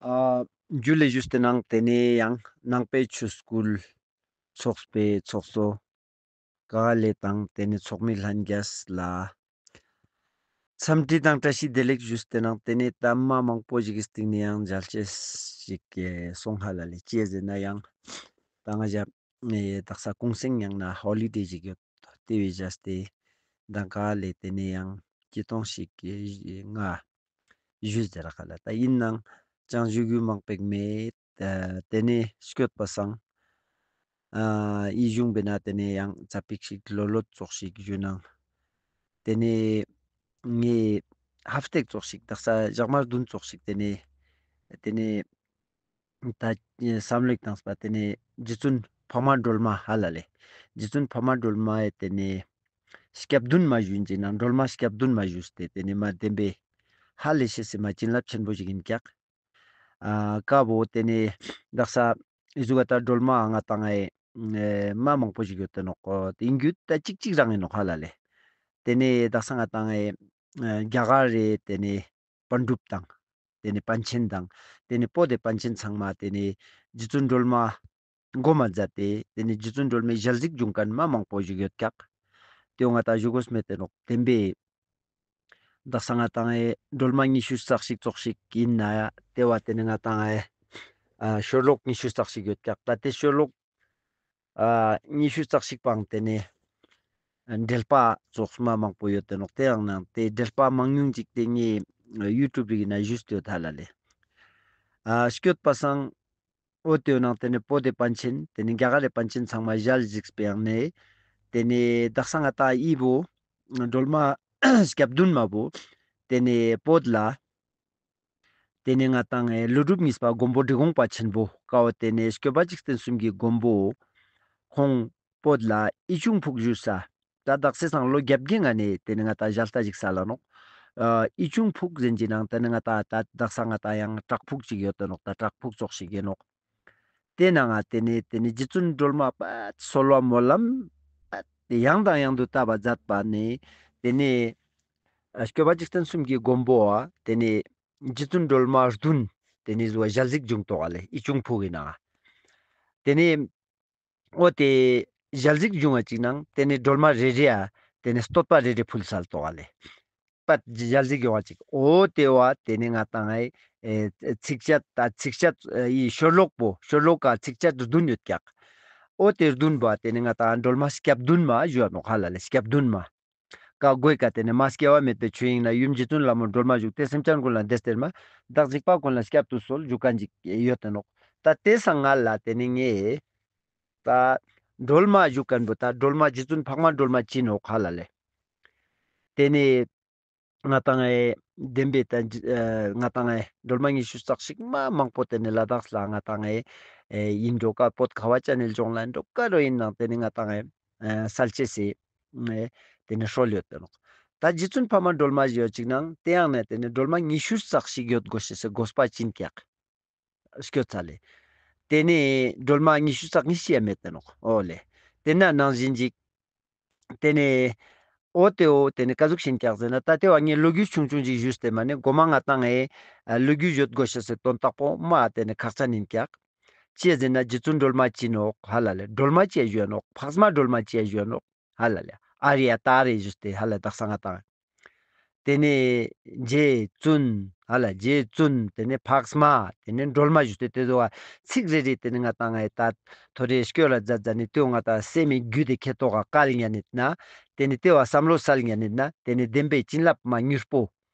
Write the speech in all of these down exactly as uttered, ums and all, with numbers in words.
ཨ་ཇུ་ལེ་ཞུས་ཏེ་ནང་ཏེ་ནེ་ཡང་ནང་པའི་ཆོས་སྐུལ་ཚོགས་པའི་ཚོགས་གཙོ་ག་ལེ་དང་ཏེ་ནེ་ཚོགས་མི་ལྷན་རྒྱས་ལ་འཚམས་འདྲི་དང་བཀྲ་ཤིས་བདེ་ལེགས་ཞུས་ཏེ་ནང་ཏེ་ནེ་ད་མ་མང་པོ་ཞིག་གི་སྟེང་ནེ་ཡང་མཇལ་ཆེས་ཤིག་སོང་ཧ་ལ་ལེ། ཅི་ཟེར་ན་ཡང་ད་ང་ཞ་ཨེ་དག་ས་གུང་སེང་ཡང་ན་ཧོ་ལི་ཌེ་ཞིག་ཡོད། ཏེ་བས་བཞག་སྟེ་ད་ག་ལེ་ཏེ་ནེ་ཡང་སྐྱིད་ཏོང་ཞིག་གི་ང་ཞུས་ཟེར་ར་ཁ་ལ། ད་ཡིན་ནང་ཅང་ཞུ་རྒྱུ་མང་པོ་མེད། ཏེ་ནེ་སྐྱོད་པ་སང་ཨ་ཡིད་གཞུང་བས་ན་ཏེ་ནེ་ཡང་ཙ་པིག་ཞིག་ལོ་ལོ་ཙོགས་ཤིག་ཞུ་ནང་ཏེ་ནེ་ངས་ཧབ་སྟེག་ཙོགས་ཤིག་དག་ས་ཞག་མ་བདུན་ཙོགས་ཤིག་ཏེ་ནེ་ཏེ་ནེ་ད་བསམ་བློ་བཏངས་པ་ཏེ་ནེ་རྗེ་བཙུན་འཕགས་མ་སྒྲོལ་མ་ཧ་ལ་ལེ། རྗེ་བཙུན་འཕགས་མ་སྒྲོལ་མའི་ཏེ་ནེ་སྐྱབས་བདུན་མ་ཞུ་ཡིན་ཅིག་ནང་སྒྲོལ་མ་སྐྱབས་བདུན་མ་ཞུས་ཏེ་ཏེ་ནེ་མ་བདེན་པའི་ཧ་ལས་ཤེས་སི་མ་བྱིན་རླབས་ཆེན་པོ་ཞིག་ཡིན་ཀྱག། ཨ་ཀ་བོ་ཏེ་ནེ་དག་ས་ཨི་ཟུག་ག་ད་སྒྲོལ་མ་ང་ཏང་ཨེ་མ་མང་པོ་ཞིག་ཡོད་དེ་ནོག་ཡིན་རྒྱུ་ད་ཅིག་ཅིག་རང་ཡིན་ནོག་ཧ་ལ་ལེ། ཏེ་ནེ་དག་ས་ང་ཏང་ཨེ་རྒྱ་གར་རི་ཏེ་ནེ་པཎ་གྲུབ་དང་ཏེ་ནེ་པཎ་ཆེན་དང་ཏེ་ནེ་བོད་དི་པཎ་ཆེན་ཚང་མ་ཏེ་ནེ་རྗེ་བཙུན་སྒྲོལ་མ་སྒོམ་མ་མཛད་དེ་ཏེ་ནེ་རྗེ་བཙུན་སྒྲོལ་མའི་ཞལ་གཟིགས་བྱུང་མཁན་མ་མང་པོ་ཞིག་ཡོད་ཀྱག། ཏེ་བོ་ང་ཏང་ཞུ་དགོས་མེད་དེ་ནོག་བདེན་པའི་དག་ས་ང་ཏང་ཨེ་སྒྲོལ་མ་ཉི་ཤུ་རྩ་གཅིག་ཙོགས་ཤིག་ཡིན་ན་ཡ་ཏེ་བ་ཏེ་ནེ་ང་ཏང་ཨེ་ཨ་ཤོ་ལོག་ཉི་ཤུ་རྩ་གཅིག་ཡོད་ཀྱག། ད་ཏེ་ཤོ་ལོག་ཨ་ཉི་ཤུ་རྩ་གཅིག་པའང་ཏེ་ནེ་འགྲེལ་པ་ཙོགས་མ་མང་པོ་ཡོད་དེ་ནོག། ཏེའང་ནང་ཏེ་འགྲེལ་པ་མང་ཉུང་ཅིག་ཏེ་ངས་ཡུ་ཊུབ་རིག་ན་ཞུས་ཏེ་ཡོད་ཧ་ལ་ལེ། ཨ་སྐྱོད་པ་སང་འོ་ཏེའི་ནང་ཏེ་ནེ་བོད་དི་པཎ་ཆེན་ཏེ་ནེ་རྒྱ་གར་རི་པཎ་ཆེན་ཚང་མ་ཞལ་གཟིགས་པའི་ནང་ནེ་ཏེ་ནེ་དག་ས་ང་ཏང་ཨི་བོ་སྒྲོལ་མ་སྐྱབས་བདུན་མ་བོ་ཏེ་ནེ་བོད་ལ་ཏེ་ནེ་ང་ཏང་ཨེ་ཀླུ་སྒྲུབ་གཉིས་པ་མགོན་པོ་འབྲི་གུང་པ་ཆེན་པོ་ཀ་བོ་ཏེ་ནེ་སྐྱོབ་པ་འཇིག་རྟེན་གསུམ་གྱི་མགོན་པོ་ཁོང་བོད་ལ་ཡིད་བྱུང་ཕུག་བཞུགས་ས། ད་དག་ས་སང་ལོ་བརྒྱད་བརྒྱའི་སྔ་ནེ་ཏེ་ནེ་ང་ཏང་ཞལ་ལྟ་ཞིག་སལ་ལ་ནོག། ཨ་ཡིད་བྱུང་ཕུག་ཟེར་གྱི་ནང་ཏེ་ནེ་ང་ཏང་ད་དག་ས་ང་ཏང་ཡང་བྲག་ཕུག་ཅིག་ཡོད་དེ་ནོག། ད་བྲག་ཕུག་ཙོགས་ཤིག་ཡིན་ནོག། ཏེ་ནང་ང་ཏེ་ནེ་ཏེ་ནེ་རྗེ་བཙུན་སྒྲོལ་མ་པད་གསོལ་བ་སྨོན་ལམ་པད་ཡང་དང་ཡང་དུ་བཏབ་པ་མཛད་པ་ནེ་ཏེ་ནེ་ཨ་སྐྱོབ་པ་འཇིག་རྟེན་གསུམ་གྱི་མགོན་པོ་བ་ཏེ་ནེ་རྗེ་བཙུན་སྒྲོལ་མ་བདུན་ཏེ་ནེ་ཟུ་བ་ཞལ་གཟིགས་བྱུང་ཏོག་ལེ། ཡིད་བྱུང་ཕུག་གི་ནང་ང་། ཏེ་ནེ་འོ་ཏེ་ཞལ་གཟིགས་བྱུང་བ་ཅིག་ནང་ཏེ་ནེ་སྒྲོལ་མ་རེ་རེ་ཡ་ཏེ་ནེ་བསྟོད་པ་རེ་རེ་ཕུལ་སལ་ཏོག་ལེ། པད་ཞལ་གཟིགས་ཡོང་བ་ཅིག། འོ་ཏེ་བ་ཏེ་ནེ་ང་ཏང་ཨེ་ཚིགས་བཅད་ད་ཚིགས་བཅད་ཨེ་ཡི་ཤོ་ལོག་པོ་ཤོ་ལོ་ཀ་ཚིགས་བཅད་བདུན་ཡོད་ཀྱག། འོ་ཏེ་བདུན་པོ་ཏེ་ནེ་ང་ཏང་སྒྲོལ་མ་སྐྱབས་བདུན་མ་ཞུ་བ་ནོག་ཧ་ལ་ལེ། སྐྱབས་བདུན་མ། ཀ་གོའི་ཀ་ཏེ་ནེ་མ་སྐྱེ་བ་མེད་པའི་ཆོས་དབྱིངས་ལ། ཡུམ་རྗེ་བཙུན་ལྷ་མོ་སྒྲོལ་མ་བཞུགས། དེ་སེམས་ཅན་ཀུན་ལ་བདེ་སྟེར་མ། བདག་འཇིགས་པ་ཀུན་ལ་བསྐྱབ་ཏུ་གསོལ་ཞུ་མཁན་ཅིག་ཡོད་དེ་ནོག། ད་ཏེ་སང་ང་ལ་ཏེ་ནེ་ངས་ད་སྒྲོལ་མ་ཞུ་མཁན་པོ་ད་སྒྲོལ་མ་རྗེ་བཙུན་འཕགས་མ་སྒྲོལ་མ་ཅི་ནོག་ཧ་ལ་ལེ། ཏེ་ནེ་ང་ཏང་ཨེ་བདེན་པའི་ད་ཨེ་ང་ཏང་ཨེ་སྒྲོལ་མ་ཉི་ཤུ་རྩ་གཅིག་མ་མང་པོ་ཏེ་ནེ་ལ་དྭགས་ལ་ང་ཏང་ཨེ་ཨེ་ཡིན་འགྲོ་ཀ་བོད་ཁ་བ་ཅན་ནི་ལྗོངས་ལ་འགྲོ་ཀ་རོ་ཡིན་ནང་ཏེ་ནེ་ང་ཏང་ཨེ་ཨེ་སལ་ཅེས་སི་ཨེ་ཏེ་ནེ་སྲོལ་ཡོད་དེ་ནོག། ད་རྗེ་བཙུན་འཕགས་མ་སྒྲོལ་མ་ཞུ་བ་ཅིག་ནང་ཏེའང་ནེ་ཏེ་ནེ་སྒྲོལ་མ་ཉི་ཤུ་རྩ་གཅིག་ཡོད་དགོས་ཤེས་སི་དགོས་པ་ཅི་ཡིན་ཀྱག། སྐྱོད་ཚ་ལེ། ཏེ་ནེ་སྒྲོལ་མ་ཉི་ཤུ་རྩ་གཉིས་ཤིག་ཡ་མེད་དེ་ནོག། འོ་ལེ། ཏེ་ན་ནང་བཞིན་ཅིག། ཏེ་ནེ་འོ་ཏེ་འོ་ཏེ་ནེ་ཀ་ཟུག་ཤིན་ཀྱག་ཟེར་ན་ད་ཏེ་བ་ངས་ལོ་རྒྱུས་ཆུང་ཆུང་ཅིག་ཞུས་ཏེ་མ་ནེ་གོ་མ་ང་ཏང་ཨེ་ལོ་རྒྱུས་ཡོད་དགོས་ཤེས་སི་དོན་དག་པོ་མ་ཏེ་ནེ་ཁག་ཅན་ཡིན་ཀྱག། ཅི་ཟེར་ན་རྗེ་བཙུན་སྒྲོལ་མ་ཅི་ནོག་ཧ་ལ་ལེ། སྒྲོལ་མ་ཅི་ཡ་ཞུ་ཡ་ནོག། འཕགས་མ་སྒྲོལ་མ་ཅི་ཡ་ཞུ་ཡ་ནོག། ཧ་ལ་ལེ། ཨཱརྱ་ཏཱ་རེ་ཞུས་ཏེ་ཧ་ལ་དག་ས་ང་ཏང་། ཏེ་ནེ་རྗེ་བཙུན་ཧ་ལ་རྗེ་བཙུན་ཏེ་ནེ་འཕགས་མ་ཏེ་ནེ་སྒྲོལ་མ་ཞུས་ཏེ་ཏེ་ཚོ་བ་ཚིག་རེ་རེ་ཏེ་ནེ་ང་ཏང་ངའི་ད་ཐོ་རེ་སྐྱོད་ལ་མཛད་མཛད་ནེ་ཏེ་བོ་ང་ཏང་སེམས་མི་རྒྱུད་དེ་ཁེ་ཏོག་ག་བཀལ་ཉན་ནེ་ན་ཏེ་ནེ་ཏེ་བ་བསམ་བློ་སལ་ཉན་ནེ་ན་ཏེ་ནེ་བདེན་པའི་བྱིན་རླབས་མ་མྱུར་པོ།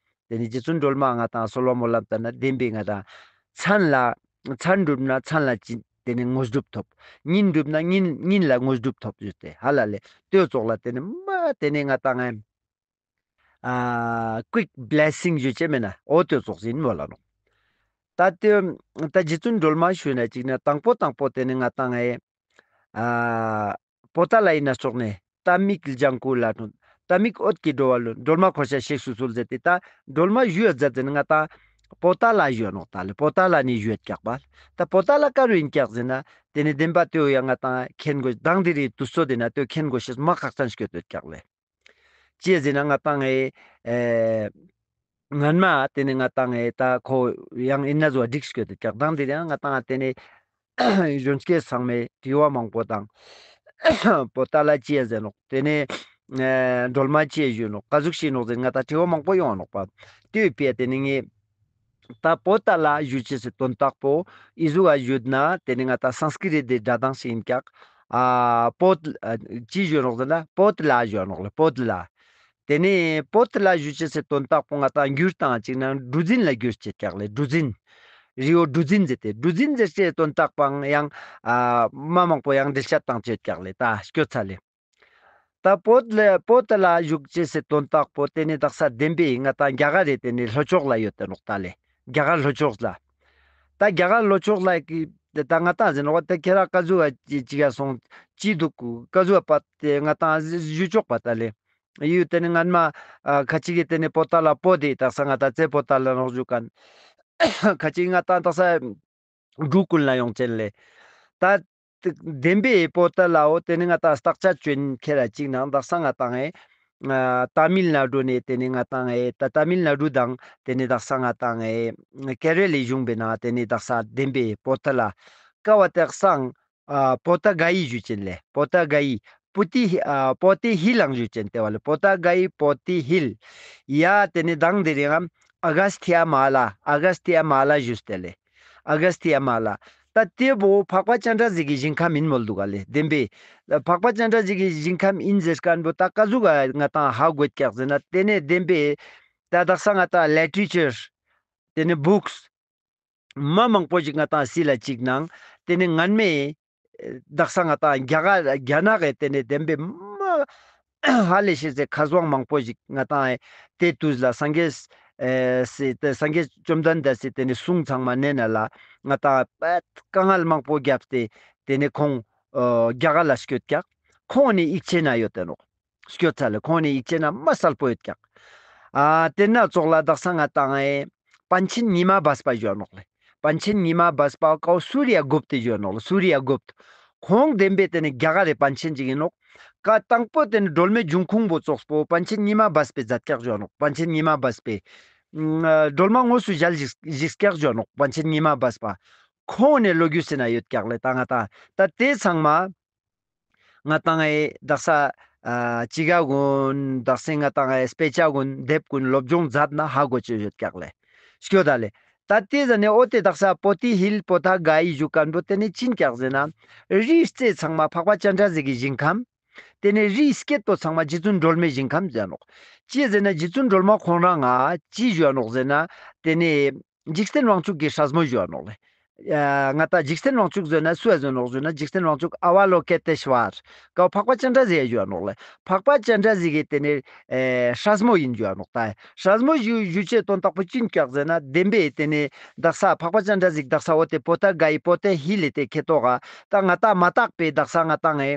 ཏེ་ནེ་རྗེ་བཙུན་སྒྲོལ་མ་ང་ཏང་གསོལ་བ་སྨོན་ལམ་བཏབ་ན་བདེན་པའི་ང་ཏང་མཚན་ལ་མཚན་སྒྲུབ་ན་མཚན་ལ་ཅི་ཏེ་ནེ་དངོས་གྲུབ་ཐོབ། ཉིན་སྒྲུབ་ན་ཉིན་ཉིན་ལ་དངོས་གྲུབ་ཐོབ་ཞུས་ཏེ་ཧ་ལ་ལེ། ཏེ་ཙོགས་ལ་ཏེ་ནེ་མ་ཏེ་ནེ་ང་ཏང་ཨ་ཀུའིཀ་བླེ་སིང་ཞུ་ཅེས་མེད་ན་འོ་ཏེ་ཙོགས་ཡིན་མོལ་ལ་ནོག། ད་ཏེ་ད་རྗེ་བཙུན་སྒྲོལ་མ་ཞུས་ན་ཅིག་ན་དང་པོ་དང་པོ་ཏེ་ནེ་ང་ཏང་ཨེ་ཨ་པོ་ཏ་ལ་ཡིན་ན་ཙོགས་ནེ་ད་མིག་ལྗང་ཁུ་ལ་ཐོན། ད་མིག་འོད་ཀྱིས་འགྲོ་བ་ལོན། སྒྲོལ་མ་འཁོར་ཤ་གཤེགས་སུ་གསོལ་ཟེར་ཏེ་ད་སྒྲོལ་མ་ཞུས་ཡ་ཟེར་ཏེ་ནེ་ང་ཏང་པོ་ཏ་ལ་ཞུས་ཡ་ནོག། ད་ལེ་པོ་ཏ་ལ་ནི་ཞུས་ཡ་ཀྱག་པ། ད་པོ་ཏ་ལ་ཀ་རུ་ཡིན་ཀྱག་ཟེར་ན་ཏེ་ནེ་བདེན་པ་ཏེ་བོ་ཡ་ང་ཏང་མཁྱེན་དགོས་དང་དེ་རིང་དུས་ཚོད་དེ་ན་ཏེ་བོ་མཁྱེན་དགོས་ཤེས་མ་ཁག་ཅན་སྐྱོད་ཡོད་ཀྱག་ལེ། ཅི་ཟེར་ན་ང་ཏང་ཨེ་ཨེ་ སྔན་མ་ཏེ་ནེ་ང་ཏང་ངི་ད་ཁོ་ཡང་ཨིན་ན་ཟོ་བ་འགྲིག་སྐྱོད་དེ་ཀྱག་དང་དེ་རིང་ང་ཏང་ཏེ་ནེ་གཞོན་སྐྱེས་ཚང་མས་དྲི་བ་མང་པོ་དང་པོ་ཏ་ལ་ཅི་ཡ་ཟེར་ནོག་ཏེ་ནེ་ཨ་སྒྲོལ་མ་ཅི་ཡ་ཞུ་ནོག་ཀ་ཟུག་ཤེས་ནོག་ཟེར་ང་ཏང་དྲི་བ་མང་པོ་ཡོང་ནོག་པ། ཏེའི་ཕི་ཡ་ཏེ་ནེ་ངས་ད་པོ་ཏ་ལ་ཞུ་ཅེས་སི་དོན་དག་པོ་ཨི་ཟུག་ག་ཞུད་ན་ཏེ་ནེ་ང་ཏང་སཾསྐྲྀཏ་དེ་སྒྲ་གདངས་ཤིག་ཨིན་ཀྱག་ཨ་པོ་ཏ་ཨ་ཅི་ཞུ་ནོག་ཟེར་ན་པོ་ཏ་ལ་ཞུ་ནོག་ལེ། པོ་ཏ་ལ། ཏེ་ནེ་པོ་ཏ་ལ་ཞུ་ཅེས་སི་དོན་དག་པོ་ང་ཏང་འགྱུར་བཏང་ཅིག་ན་གྲུ་འཛིན་ལ་འགྱུར་ཅེས་ཀྱག་ལེ། གྲུ་འཛིན། རི་བོ་གྲུ་འཛིན་ཟེར་ཏེ་གྲུ་འཛིན་ཟེར་ཅེས་དོན་དག་པའང་ཡང་ཨ་མ་མང་པོ་ཡང་འགྲེལ་བཤད་བཏང་ཅེས་ཀྱག་ལེ། ད་སྐྱོད་ཚར་ལེ། ད་པོ་ཏ་ལ་པོ་ཏ་ལ་ཞུ་ཅེས་སི་དོན་དག་པོ་ཏེ་ནེ་དག་ས་བདེན་པའི་ང་ཏང་རྒྱ་གར་རི་ཏེ་ནེ་ལྷོ་ཕྱོགས་ལ་ཡོད་དེ་ནོག་ད་ལེ། རྒྱ་གར་ལྷོ་ཕྱོགས་ལ། ད་རྒྱ་གར་ལྷོ་ཕྱོགས་ལ་གི་ད་ང་ཏང་ཟེར་ནོག་པ། ད་ཁྱེད་རང་ཀ་ཟུག་ག་ཅི་ཅི་ག་སོང་ཅི་འདུག་ཀ་ཟུག་ག་པ་ཏེ་ང་ཏང་ཞུ་ཆོག་པ་ད་ལེ། ཡུལ་ཏེ་ནེ་སྔན་མ་ཨ་ཁ་ཅིག་གི་ཏེ་ནེ་པོ་ཏ་ལ་པོ་དེ་དག་ས་ང་ཏང་ཙེ་པོ་ཏ་ལ་ནོག་ཞུ་ཁན། ཁ་ཅིག་ང་ཏང་དག་ས་འབྲུག་ཀུན་ལ་ཡོང་ཅན་ལེ། ད་བདེན་པའི་པོ་ཏ་ལའོ་ཏེ་ནེ་ང་ཏང་བརྟག་དཔྱད་ཅོ་ཁྱེར་ར་ཅིག་ནང་དག་ས་ང་ཏང་ཨེ་ཨ་ཏ་མིལ་ནཱ་ཌུ་ནེ་ཏེ་ནེ་ང་ཏང་ཨེ་ད་ཏ་མིལ་ནཱ་ཌུ་དང་ཏེ་ནེ་དག་ས་ང་ཏང་ཨེ་ཀེ་ར་ལའི་གཞུང་པའི་ནང་ཏེ་ནེ་དག་ས་བདེན་པའི་པོ་ཏ་ལ་ཀ་བ་དག་སང་ཨ་པོ་ཏ་ག་ཡི་ཞུ་ཅན་ལེ། པོ་ཏ་ག་ཡི་པོ་ཏི་ཧི་ཨ་པོ་ཏི་ཧི་ལང་ཞུ་ཅན་ཏེ་བ་ལེ། པོ་ཏ་ག་ཡི་པོ་ཏི་ཧི་ལ། ཡ་ཏེ་ནེ་དང་དེ་རིང་ཨ་ག་སི་ཐི་ཡ་མ་ལ་ཨ་ག་སི་ཐི་ཡ་མ་ལ་ཞུས་ཏེ་ལེ། ཨ་ག་སི་ཐི་ཡ་མ་ལ། ད་ཏེ་བོ་འཕགས་པ་སྤྱན་རས་གཟིགས་ཀྱི་ཞིང་ཁམས་ཨིན་མོལ་འདུག་ག་ལེ། བདེན་པའི་འཕགས་པ་སྤྱན་རས་གཟིགས་ཀྱི་ཞིང་ཁམས་ཨིན་ཟེར་ཁན་བོ་ད་ཀ་ཟུག་ག་ང་ཏང་ཧ་གོ་ཀྱག་ཟེར་ན་ཏེ་ནེ་བདེན་པའི་ད་དག་ས་ང་ཏང་ལི་ཊི་རེ་ཅར་ཏེ་ནེ་བུཀས་མ་མང་པོ་ཞིག་ང་ཏང་སི་ལ་ཅིག་ནང་ཏེ་ནེ་སྔན་མའི་དག་ས་ང་ཏང་རྒྱ་གར་རྒྱ་ནག་གི་ཏེ་ནེ་བདེན་པའི་མ་ཧ་ལས་ཤེས་ཟེར་ཁ་སང་མང་པོ་ཞིག་ང་ཏང་ཏེ་དུས་ལ་སངས་རྒྱས་ཨེ་སི་ཏེ་སངས་རྒྱས་བཅོམ་ལྡན་འདས་སི་ཏེ་ནེ་གསུང་ཚང་མ་ནེ་ན་ལ་ང་ཏང་པད་དཀའ་ངལ་མང་པོ་བརྒྱབ་སྟེ་ཏེ་ནེ་ཁོང་ཨ་རྒྱ་གར་ལ་སྐྱོད་ཀྱག་ཁོང་ནི་ཡིག་ཆའི་ནང་ཡོད་དེ་ནོག་སྐྱོད་ཚར་ལེ། ཁོང་ནི་ཡིག་ཆའི་ནང་མ་གསལ་པོ་ཡོད་ཀྱག་ཨ་ཏེ་ན་ཙོགས་ལ་དག་ས་ང་ཏང་ཨེ་པཎ་ཆེན་ཉི་མ་སྦས་པ་ཞུ་ནོག་ལེ། པཎ་ཆེན་ཉི་མ་སྦས་པ་ཀའོ་སུ་རི་ཡ་གུབ་ཏེ་ཞུ་ནོག་ལེ། སུ་རི་ཡ་གུབ་ཏེ། ཁོང་བདེན་པའི་ཏེ་ནེ་རྒྱ་གར་རི་པཎ་ཆེན་ཅིག་ཨིན་ནོག་ཀ་དང་པོ་ཏེ་ནེ་སྒྲོལ་མའི་འབྱུང་ཁུངས་པོ་ཙོགས་པོ་པཎ་ཆེན་ཉི་མ་སྦས་པའི་མཛད་ཀྱག་ཞུ་ནོག་པཎ་ཆེན་ཉི་མ་སྦས་པའི་ཨ་སྒྲོལ་མ་དངོས་སུ་ཞལ་བཞུགས་བཞུགས་ཀྱག་ཞུ་ནོག་པཎ་ཆེན་ཉི་མ་སྦས་པ། ཁོང་ནི་ལོ་རྒྱུས་སི་ན་ཡོད་ཀྱག་ལེ། ད་ང་ཏང་ད་ཏེ་ཚང་མ་ང་ཏང་ཨེ་དག་ས་ཨ་ཅི་ག་གུན་དག་ས་ང་ཏང་ཨེ་དཔེ་ཆ་གུན་དེབ་གུན་སློབ་སྦྱོང་མཛད་ན་ཧ་གོ་ཅེས་ཡོད་ཀྱག་ལེ། སྐྱོད་ད་ལེ། ད་ཏེ་ཟ་ནེ་འོ་ཏེ་དག་ས་པོ་ཏི་ཧི་ལ་པོ་ཏ་ག་ཡི་ཞུ་ཁན་བོ་ཏེ་ནེ་ཅི་ཨིན་ཀྱག་ཟེར་ན་རིའི་རྩེ་ཚང་མ་འཕགས་པ་སྤྱན་རས་གཟིགས་ཀྱི་ཞིང་ཁམས། ཏེ་ནེ་རིའི་སྐེད་པོ་ཚང་མ་རྗེ་བཙུན་སྒྲོལ་མའི་ཞིང་ཁམས་ཟེར་ནོག་ཅི་ཟེར་ན་རྗེ་བཙུན་སྒྲོལ་མ་ཁོང་རང་ང་ཅི་ཞུ་ནོག་ཟེར་ན་ཏེ་ནེ་འཇིག་རྟེན་དབང་ཕྱུག་གི་སྲས་མོ་ཞུ་ནོག་ལེ། ཨ་ང་ཏང་འཇིག་རྟེན་དབང་ཕྱུག་ཟེར་ན་སུ་ཡ་ཟེར་ནོག་ཟེར་ན་འཇིག་རྟེན་དབང་ཕྱུག་ཨ་བ་ལོ་ཀི་ཏེ་ཤྭ་ར་ཀའོ་འཕགས་པ་སྤྱན་རས་གཟིགས་ཡ་ཞུ་ནོག་ལེ། འཕགས་པ་སྤྱན་རས་གཟིགས་ཀྱི་ཏེ་ནེ་ཨེ་སྲས་མོ་ཨིན་ཞུ་ནོག་ད་སྲས་མོ་ཞུ་ཞུ་ཅེས་དོན་དག་པོ་ཅི་ཨིན་ཀྱག་ཟེར་ན་བདེན་པའི་ཏེ་ནེ་དག་ས་འཕགས་པ་སྤྱན་རས་གཟིགས་དག་ས་འོ་ཏེ་པོ་ཏ་ག་ཡི་པོ་ཏ་ཧི་ལ་ཏེ་ཁེ་ཏོག་ག་ད་ང་ཏང་མ་དག་པའི་དག་ས་ང་ཏང་ཨེ་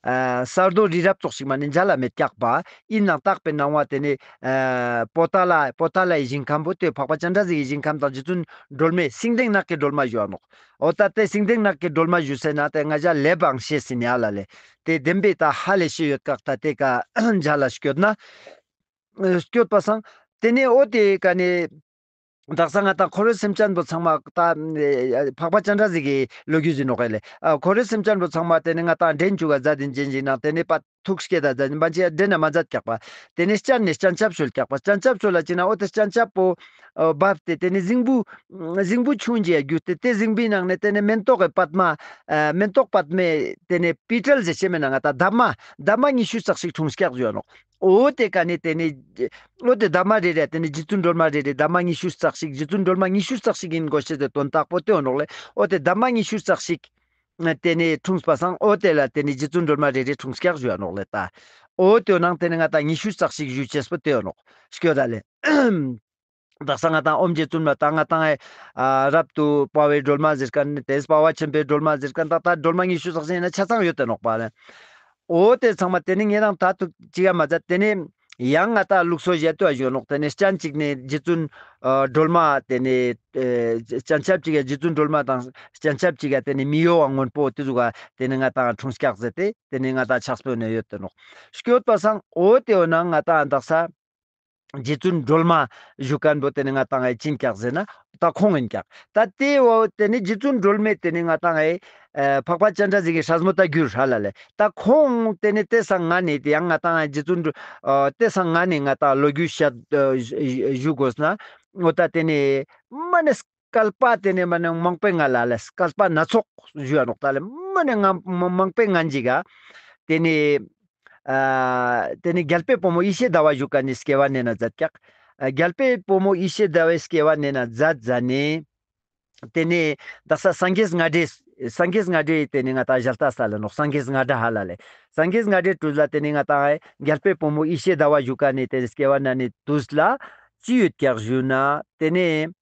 ཨ་ས་རྡོ་རི་རབ་ཙོགས་ཤིག་མ་ནེ་མཇལ་ལ་མེད་ཀྱག་པ། ཨིན་ནའང་དག་པའི་སྣང་བ་ཏེ་ནེ་ཨ་པོ་ཏ་ལ་པོ་ཏ་ལའི་ཞིང་ཁམས་པོ་ཏེ་འཕགས་པ་སྤྱན་རས་གཟིགས་ཀྱི་ཞིང་ཁམས་དང་རྗེ་བཙུན་སྒྲོལ་མའི་སེང་ལྡེང་ནགས་ཀྱི་སྒྲོལ་མ་ཞུ་ནོག་འོ་ད་ཏེ་སེང་ལྡེང་ནགས་ཀྱི་སྒྲོལ་མ་ཞུ་ཟེར་ན་ཏེ་ང་ཞ་ལེབ་བང་ཤེས་སི་ནེ་ཨ་ལ་ལེ། ཏེ་བདེན་པའི་ད་ཧ་ལས་ཤེས་ཡོད་ཀྱག་ད་ཏེ་ཀ་མཇལ་ལ་སྐྱོད་ན་སྐྱོད་པ་སང་ཏེ་ནེ་འོ་ཏེ་ཀ་ནེ་དག་ས་ང་ཏང་འཁོར་བའི་སེམས་ཅན་པོ་ཚང་མ་ད་འཕགས་པ་སྤྱན་རས་གཟིགས་ཀྱི་ལོ་རྒྱུས་ཨིན་ནོག་ལེ། ཨ་འཁོར་བའི་སེམས་ཅན་པོ་ཚང་མ་ཏེ་ནེ་ང་ཏང་འདྲེན་ཅུག་ག་མཛད་དེ་ཨིན་ཅིག་ནང་ཏེ་ནེ་པ་ཐུགས་བསྐྱེད་ད་མཛད་དེ་ཨིན་པ་ཅི་འདྲེན་ན་མ་མཛད་ཀྱག་པ། ཏེ་ནེ་སྤྱན་ནེ་སྤྱན་ཆབ་གསོལ་ཀྱག་པ། སྤྱན་ཆབ་གསོལ་ལ་ཅིག་ན་འོ་ཏེ་སྤྱན་ཆབ་པོ་ཨ་བབས་ཏེ་ཏེ་ནེ་རྫིང་བུ་རྫིང་བུ་ཆུང་ཅིག་ག་གྱུར་ཏེ་ཏེ་རྫིང་བུའི་ནང་ནེ་ཏེ་ནེ་མེན་ཏོག་གི་པདྨ་ཨ་མེན་ཏོག་པདྨའི་ཏེ་ནེ་པི་ཊལ་ཟེར་ཅེས་མེད་ན་ང་ཏང་འདབ་མ་འདབ་མ་ཉི་ཤུ་རྩ་གཅིག་འཁྲུངས་ཀྱག་ཞུ་ནོག་འོ་ཏེ་ཀ་ནེ་ཏེ་ནེ་འོ་ཏེ་འདབ་མ་རེ་རེ་ཏེ་ནེ་རྗེ་བཙུན་སྒྲོལ་མ་རེ་རེ་འདབ་མ་ཉི་ཤུ་རྩ་གཅིག་རྗེ་བཙུན་སྒྲོལ་མ་ཉི་ཤུ་རྩ་གཅིག་ཨིན་དགོས་ཤེས་ཏེ་དོན་དག་པོ་ཏེ་ཡོད་ནོག་ལེ། འོ་ཏེ་འདབ་མ་ཉི་ཤུ་རྩ་གཅིག་ཏེ་ནེ་འཁྲུངས་པ་སང་འོ་ཏེ་ལ་ཏེ་ནེ་རྗེ་བཙུན་སྒྲོལ་མ་རེ་རེ་འཁྲུངས་ཀྱག་ཞུ་ནོག་ལེ། ད་འོ་ཏེ་ནང་ཏེ་ནེ་ང་ཏང་ཉི་ཤུ་རྩ་གཅིག་ཞུ་ཅེས་པོ་ཏེ་ཡོད་ནོག་སྐྱོད་ད་ལེ། དག་ས་ང་ཏང་ཨོཾ་རྗེ་བཙུན་མ་ད་ང་ཏང་ཨེ་ཨ་རབ་ཏུ་དཔའ་བོའི་སྒྲོལ་མ་ཟེར་ཁན་ཏེ་དཔའ་བ་ཆེན་པོའི་སྒྲོལ་མ་ཟེར་ཁན་ད་ད་སྒྲོལ་མ་ཉི་ཤུ་རྩ་གཅིག་ཨིན་ན་ཆ་ཚང་ཡོད་དེ་ནོག་པ་ལེ། འོ་ཏེ་ཚང་མ་ཏེ་ནེ་ཉེ་རང་ད་ཐུག་ཅིག་ག་མ་མཛད། ཏེ་ནེ་ཡང་ང་ཏང་ལུགས་སྲོལ་བཞག་ཏེ་ཡོད་ནོག་ཏེ་ནེ་སྤྱན་གཅིག་ནེ་རྗེ་བཙུན་ཨ་སྒྲོལ་མ་ཏེ་ནེ་ཨེ་སྤྱན་ཆབ་གཅིག་ག་རྗེ་བཙུན་སྒྲོལ་མ་དང་སྤྱན་ཆབ་གཅིག་ག་ཏེ་ནེ་མི་གཡོ་བ་སྔོན་པོ་ཏེ་ཟུག་ག་ཏེ་ནེ་ང་ཏང་འཁྲུངས་ཀྱག་ཟེར་ཏེ་ཏེ་ནེ་ང་ཏང་ཕྱག་དཔེའི་ནང་ཡོད་དེ་ནོག་སྐྱོད་པ་སང་འོ་ཏེ་འོ་ན་ང་ཏང་དག་ས་ རྗེ་བཙུན་སྒྲོལ་མ་ཞུ་མཁན་པོ་ཏེ་ནེ་ང་ཏང་ཨེ་ཅི་ཨིན་ཀྱག་ཟེར་ན་ད་ཁོང་ཨིན་ཀྱག། ད་ཏེ་བོ་ཏེ་ནེ་རྗེ་བཙུན་སྒྲོལ་མའི་ཏེ་ནེ་ང་ཏང་ཨེ་ཨེ་འཕགས་པ་སྤྱན་རས་གཟིགས་སི་སྲས་མོ་ད་གྱུར་ཧ་ལ་ལེ། ད་ཁོང་ཏེ་ནེ་ཏེ་སང་སྔ་ནེ་ཏེ་ཡང་ང་ཏང་ཨེ་རྗེ་བཙུན་སྒྲོལ་ཨ་ཏེ་སང་སྔ་ནེ་ང་ཏང་ལོ་རྒྱུས་བཤད་ཨ་ཞུ་དགོས་ན་འོ་ད་ཏེ་ནེ་མ་ནེ་བསྐལ་པ་ཏེ་ནེ་མ་ནེ་མང་པོའི་སྔ་ལ་ལེ། བསྐལ་པ་སྣ་ཚོགས་ཞུ་ཡ་ནོག་ད་ལེ། མ་ནེ་ང་མ་མང་པོའི་སྔ་ཞིག་ག་ཏེ་ནེ་ཨ་ཏེ་ནེ་རྒྱལ་པོའི་བུ་མོ་ཡེ་ཤེས་ཟླ་བ་ཞུ་མཁན་ནི་སྐྱེ་བ་ནེ་ན་མཛད་ཀྱག། ཨ་རྒྱལ་པོའི་བུ་མོ་ཡེ་ཤེས་ཟླ་བའི་སྐྱེ་བ་ནེ་ན་མཛད་མཛད་ནེ་ཏེ་ནེ་དག་ས་སངས་རྒྱས་སྔ་འགྲོའི་སངས་རྒྱས་སྔ་འགྲོའི་ཏེ་ནེ་ང་ཏང་ཞལ་ཏ་ས་ལ་ནོག། སངས་རྒྱས་སྔ་འགྲོ་ཧ་ལ་ལེ། སངས་རྒྱས་སྔ་འགྲོའི་དུས་ལ་ཏེ་ནེ་ང་ཏང་ཨེ་རྒྱལ་པོའི་བུ་མོ་ཡེ་ཤེས་ཟླ་བ་ཞུ་མཁན་ནི་ཏེ་ནེ་སྐྱེ་བ་ནེ་ན་དུས་ལ་ཅི་ཡོད་ཀྱག་ཞུ་ན་ཏེ་ནེ་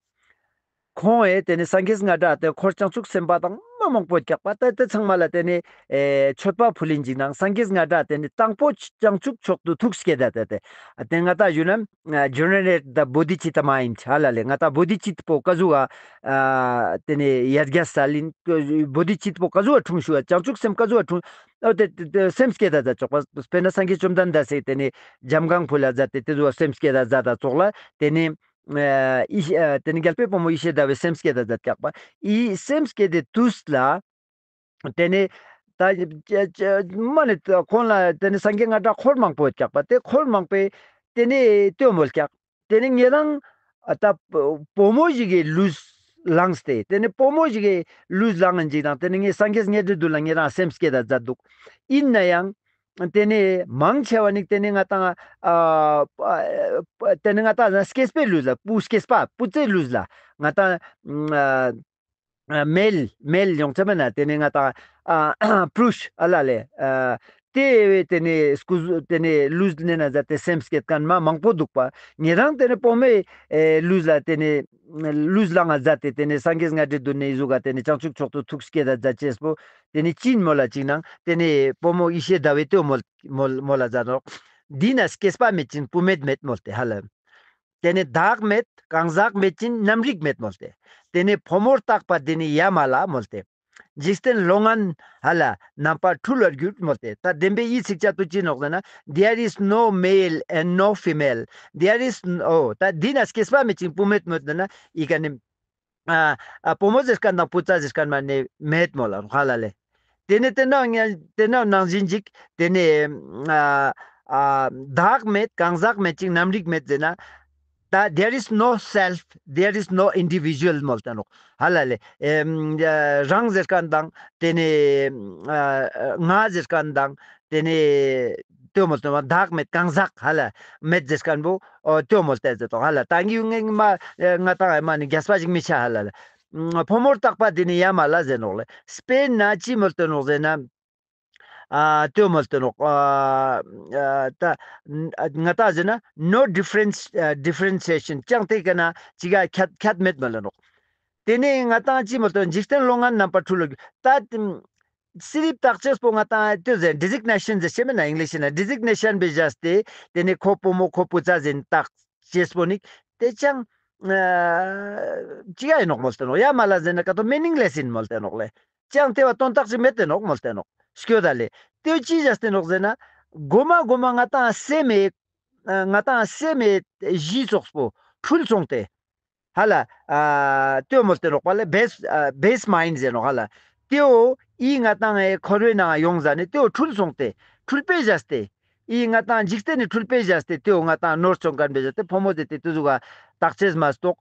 ཁོང་ཨེ་ཏེ་ནེ་སངས་རྒྱས་སྔ་འགྲོ་ཏེ་འཁོར་བྱང་ཆུབ་སེམས་དཔའ་དང་མ་མང་པོ་ཀྱག་པ་ཏེ་ཏེ་ཚང་མ་ལ་ཏེ་ནེ་ཨེ་མཆོད་པ་ཕུལ་ལིན་ཅིག་ནང་སངས་རྒྱས་སྔ་འགྲོ་ཏེ་ནེ་དང་པོ་བྱང་ཆུབ་མཆོག་ཏུ་ཐུགས་བསྐྱེད་ད་ཏེ་ཏེ་ཏེ་ང་ཏང་ཞུ་ན་ཨ་generate the bodhicitta mind ཧ་ལ་ལེ། ང་ཏང་བོ་དྷི་ཙིཏྟ་པོ་ཀ་ཟུག་ག་ཨ་ཏེ་ནེ་ཡར་རྒྱས་ས་ལིན་བོ་དྷི་ཙིཏྟ་པོ་ཀ་ཟུག་ག་འཁྲུངས་ཞུ་བ་བྱང་ཆུབ་སེམས་ཀ་ཟུག་ག་འཁྲུངས་འོ་ཏེ་ཏེ་ཏེ་སེམས་བསྐྱེད་ད་མཛད་ཆོག་པ། དཔེར་ན་སངས་རྒྱས་བཅོམ་ལྡན་འདས་སི་ཏེ་ནེ་འཇམ་དབྱངས་ཕུལ་ལ་མཛད་དེ་ཏེ་ཟུག་ག་སེམས་བསྐྱེད་ད་མཛད་ད་ཙོགས་ལ་ཏེ་ནེ་ཨ་ཡེ་ཤེས་ཨ་ཏེ་ནེ་རྒྱལ་པོའི་བུ་མོ་ཡེ་ཤེས་ཟླ་བའི་སེམས་བསྐྱེད་ད་མཛད་ཀྱག་པ། ཡེ་སེམས་བསྐྱེད་དེ་དུས་ལ་ཏེ་ནེ་ད་ཅ་ཅ་མ་ནེ་ཁོང་ལ་ཏེ་ནེ་སངས་རྒྱས་སྔ་འགྲོ་འཁོར་མང་པོ་ཡོད་ཀྱག་པ། ཏེ་འཁོར་མང་པོའི་ཏེ་ནེ་ལྟོས་མོལ་ཀྱག། ཏེ་ནེ་ཉེ་རང་ཨ་ད་བུ་མོ་ཞིག་གི་ལུས་བླངས་ཏེ་ཏེ་ནེ་བུ་མོ་ཞིག་གི་ལུས་བླངས་ཨིན་ཅིག་དང་ཏེ་ནེ་ངས་སངས་རྒྱས་སྔ་འགྲོའི་དུས་ལ་ཉེ་རང་སེམས་བསྐྱེད་ད་མཛད་འདུག། ཨིན་ན་ཡང་ཏེ་ནེ་མང་ཆེ་བ་ནི་ཏེ་ནེ་ང་ཏང་ཨ་ཨ་ཏེ་ནེ་ང་ཏང་སྐྱེས་པའི་ལུས་ལ་བུ་སྐྱེས་པ་བུ་ཚའི་ལུས་ལ་ང་ཏང་ཨ་ཨ་མེལ་མེལ་ཡོང་ཆ་མེད་ན་ཏེ་ནེ་ང་ཏང་ཨ་པུ་རུཤ་ཨ་ལ་ལེ་ཨ་ཏེ་བས་ཏེ་ནེ་སྐུ་གཟུགས་ཏེ་ནེ་ལུས་ནེ་ན་མཛད་དེ་སེམས་བསྐྱེད་མཁན་མ་མང་པོ་འདུག་པ། ཉེ་རང་ཏེ་ནེ་བུ་མོའི་ཨེ་ལུས་ལ་ཏེ་ནེ་ལུས་བླངས་ང་མཛད་དེ་ཏེ་ནེ་སངས་རྒྱས་སྔ་འགྲོའི་དུས་ནེ་ཨི་ཟུག་ག་ཏེ་ནེ་བྱང་ཆུབ་མཆོག་ཏུ་ཐུགས་བསྐྱེད་ད་མཛད་ཅེས་པོ་ཏེ་ནེ་ཅི་ཨིན་མོལ་ལ་ཅིག་ནང་ཏེ་ནེ་བུ་མོ་ཡེ་ཤེས་ཟླ་བས་ལྟོས་མོལ་མོལ་མོལ་ལ་མཛད་ནོག། འདི་ན་སྐྱེས་པ་མེད་ཅིང་བུད་མེད་མེད་མོལ་ཏེ་ཧ་ལ། ཏེ་ནེ་བདག་མེད་གང་ཟག་མེད་ཅིང་རྣམ་རིག་མེད་མོལ་ཏེ། ཏེ་ནེ་ཕོ་མོར་བཏགས་པ་འདི་ནི་ཡ་མ་ལ་མོལ་ཏེ། འཇིག་རྟེན་ལོང་ངན་ཧ་ལ་རྣམ་པར་འཁྲུལ་བར་འགྱུར་མོལ་ཏེ། ད་བདེན་པའི་ཡི་ཚིགས་བཅད་དུ་ཅི་ནོག་ཟེར་ན། There is no male and no female. There is no ད་འདི་ན་སྐྱེས་པ་མེད་ཅིང་བུད་མེད་མོལ་ཏེ་ན་ཨི་ཀ་ནེ་ཨ་ཨ་བུ་མོ་ཟེར་མཁན་དང་བུ་ཚ་ཟེར་མཁན་མ་ནེ་མེད་མོལ་ལ་ཧ་ལ་ལེ། ཏེ་ནེ་ཏེ་ན་ཏེ་ན་ནང་བཞིན་ཅིག་ཏེ་ནེ་ཨ་ཨ་བདག་མེད་གང་ཟག་མེད་ཅིང་རྣམ་རིག་མེད་ཟེར་ན། ད་there is no self, there is no individual མོལ་ཏེ་ནོག་ཧ་ལ་ལེ། ཨེམ་ཨ་རང་ཟེར་མཁན་དང་ཏེ་ནེ་ཨ་ང་ཟེར་མཁན་དང་ཏེ་ནེ་ལྟོས་མོལ་ཏེ་ནོག་བདག་མེད་གང་ཟག་ཧ་ལ་མེད་ཟེར་མཁན་པོ་ཨོ་ལྟོས་མོལ་ཏེ་ཟེར་ཏོག་ཧ་ལ། ད་ངི་ངི་མ་ང་ཏང་ཨེ་མ་ནི་རྒྱས་པ་ཞིག་མི་ཆ་ཧ་ལ་ལེ། ཕོ་མོར་བཏགས་པ་འདི་ནི་ཡ་མ་ལ་ཟེར་ནོག་ལེ། དཔེར་ན་ཅི་མོལ་ཏེ་ནོག་ཟེར་ན། ཨ་ལྟོས་མོལ་ཏེ་ནོག། ཨ་ཨ་ད་ང་ཏང་ཟེར་ན་no difference, ཨ་differentiation ཅང་ཏེ་ཀ་ན་ཅི་ག་ཁྱད་ཁྱད་མེད་མོལ་ལ་ནོག། ཏེ་ནེ་ང་ཏང་ཅི་མོལ་ཏེ་འཇིག་རྟེན་ལོང་ངན་རྣམ་པར་འཁྲུལ་ལོ་ད་སི་རིབ་བཏགས་ཅེས་པོ་ང་ཏང་ལྟོས་ཟེར་ཌི་ཟིག་ནེ་ཤན་ཟེར་ཤེས་མེད་ན་ཨིང་ལིཤ་ན་ཌི་ཟིག་ནེ་ཤན་བེ་བཞག་སྟེ་ཏེ་ནེ་ཁོ་བུ་མོ་ཁོ་བུ་ཚ་ཟེར་བཏགས་ཅེས་པོ་ནི་ཏེ་ཅང་ཨ་ཅི་ག་ཨིན་ནོག་མོལ་ཏེ་ནོག། ཡ་མ་ལ་ཟེར་ན་ཀ་ཏོ་མི་ནིང་ལེས་ཨིན་མོལ་ཏེ་ནོག་ལེ། ཅང་ཏེ་བ་དོན་དག་ཅིག་མེད་དེ་ནོག་མོལ་ཏེ་ནོག། སྐྱོད་ད་ལེ། ཏེ་ཅི་བཞག་སྟེ་ནོག་ཟེར་ན་གོ་མ་གོ་མ་ང་ཏང་སེམས་མེད་ང་ཏང་སེམས་མེད་གཞི་ཙོགས་པོ་འཁྲུལ་སོང་སྟེ། ཧ་ལ་ཨ་ལྟོས་མོལ་ཏེ་ནོག་པ་ལེ། བེས་ཨ་བེས་མའིན་ཌ་ཟེར་ནོག་ཧ་ལ། ཏེའོ་ཨི་ང་ཏང་ཨེ་འཁོར་བའི་ནང་ཡོང་ཟ་ནེ་ཏེའོ་འཁྲུལ་སོང་སྟེ་འཁྲུལ་པའི་བཞག་སྟེ་ཨི་ང་ཏང་འཇིག་རྟེན་ནི་འཁྲུལ་པའི་བཞག་སྟེ་ཏེའོ་ང་ཏང་ནོར་སོང་མཁན་བེ་བཞག་སྟེ་ཕོ་མོ་ཟེར་ཏེ་ཏེ་ཟུག་ག་བཏགས་ཅེས་མ་གཏོགས་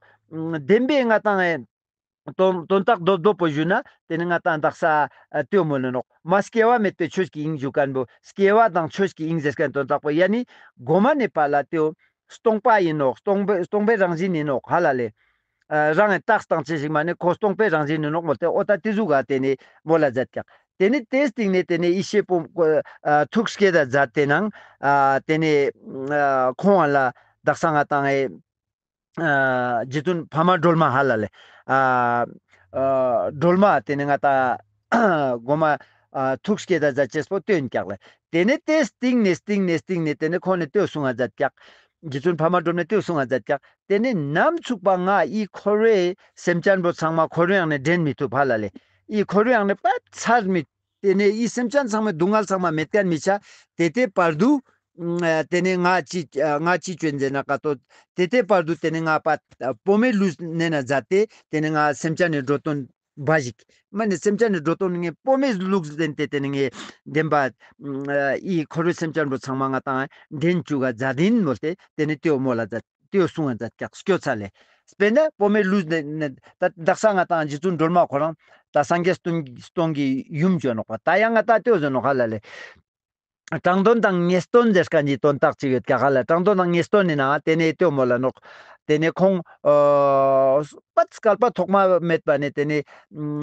བདེན་པའི་ང་ཏང་ཨེ་དོན་དོན་དག་རྡོབ་རྡོབ་པོ་ཞུ་ན་ཏེ་ནེ་ང་ཏང་དག་ས་ཨ་ལྟོས་མོལ་ལ་ནོག། མ་སྐྱེ་བ་མེད་པའི་ཆོས་ཀྱི་དབྱིངས་ཞུ་མཁན་པོ་སྐྱེ་བ་དང་ཆོས་ཀྱི་དབྱིངས་ཟེར་མཁན་དོན་དག་པོ་ཡ་ནི་གོ་མ་ནེ་པ་ལ་ཏེའོ་སྟོང་པ་ཨིན་ནོག། སྟོང་པའི་སྟོང་པའི་རང་བཞིན་ཨིན་ནོག་ཧ་ལ་ལེ། ཨ་རང་ངི་རྟགས་དང་ཆེ་ཞིག་མ་ནེ་ཁོ་སྟོང་པའི་རང་བཞིན་ཨིན་ནོག་མོལ་ཏེ་འོ་ད་ཏེ་ཟུག་ག་ཏེ་ནེ་མོལ་ལ་མཛད་ཀྱག། ཏེ་ནེ་ཏེའི་སྟིང་ནེ་ཏེ་ནེ་ཡེ་ཤེས་པོ་ཨ་ཐུགས་བསྐྱེད་ད་མཛད་དེ་ནང་ཨ་ཏེ་ནེ་ཨ་ཁོང་ང་ལ་དག་ས་ང་ཏང་ཨེ་ཨ་རྗེ་བཙུན་འཕགས་མ་སྒྲོལ་མ་ཧ་ལ་ལེ། ཨ་ཨ་སྒྲོལ་མ་ཏེ་ནེ་ང་ཏང་གོ་མ་ཨ་ཐུགས་བསྐྱེད་ད་མཛད་ཅེས་པོ་ལྟོས་ཨིན་ཀྱག་ལེ། ཏེ་ནེ་ཏེའི་སྟིང་ནེ་སྟིང་ནེ་སྟིང་ནེ་ཏེ་ནེ་ཁོང་ནེ་ལྟོས་གསུང་ང་མཛད་ཀྱག། རྗེ་བཙུན་འཕགས་མ་སྒྲོལ་མ་ནེ་ལྟོས་གསུང་ང་མཛད་ཀྱག། ཏེ་ནེ་ནམ་ཚུགས་པ་ང་ཨི་འཁོར་བའི་སེམས་ཅན་པོ་ཚང་མ་འཁོར་བའི་ནང་ནེ་འདྲེན་མི་ཐུབ་ཧ་ལ་ལེ། ཨི་འཁོར་བའི་ནང་ནེ་པ་ཚར་མི་ཏེ་ནེ་ཨི་སེམས་ཅན་ཚང་མའི་སྡུག་བསྔལ་ཚང་མ་མེད་མཁན་མི་ཆ། ཏེ་ཏེ་བར་དུ་ ཨ་ཏེ་ནེ་ང་ཅི་ཨ་ང་ཅི་ཅོ་ཨིན་ཟེར་ན་ཀ་ཏོ་ཏེ་ཏེ་བར་དུ་ཏེ་ནེ་ང་པ་ཨ་བོ་མོའི་ལུས་ནེ་ན་ཛད་དེ་ཏེ་ནེ་ང་སེམས་ཅན་ནི་འགྲོ་དོན་བ་ཞིག་མ་ནེ་སེམས་ཅན་ནི་འགྲོ་དོན་ངའི་བོ་མོའི་ལུས་ལེན་ཏེ་ཏེ་ནེ་ངའི་བདེན་པ་ཨ་འི་འཁོར་བའི་སེམས་ཅན་པོ་ཚང་མ་ང་ཏང་འདྲེན་བཅུག་ག་ཛད་ཨིན་མོལ་ཏེ་ཏེ་ནེ་ཏེའོ་མོལ་ལ་ཛད་ཏེའོ་གསུང་ང་ཛད་ཀྱག་སྐྱོད་ཚར་ལེ། སྤེར་ན་བོ་མོའི་ལུས་ནེ་ནེ་ད་དག་ས་ང་ཏང་རྗེ་བཙུན་སྒྲོལ་མ་ཁོ་རང་ད་སངས་རྒྱས་སྟོང་སྟོང་གི་ཡུམ་ཅོ་ནོག་པ། ད་ཡང་ང་ཏང་ཏེའོ་ཟེར་ནོག་ཧ་ལ་ལེ། དྲང་དོན་དང་ངེས་དོན་ཟེར་ཁན་གྱི་དོན་དག་ཅིག་ཡོད་ཀྱག་ཧ་ལ། དྲང་དོན་དང་ངེས་དོན་ནི་ནང་ཏེ་ནེ་ཏེའོ་མོལ་ལ་ནོག། ཏེ་ནེ་ཁོང་ཨ་པད་སྐལ་པ་ཐོག་མ་མེད་པ་ནེ་ཏེ་ནེ་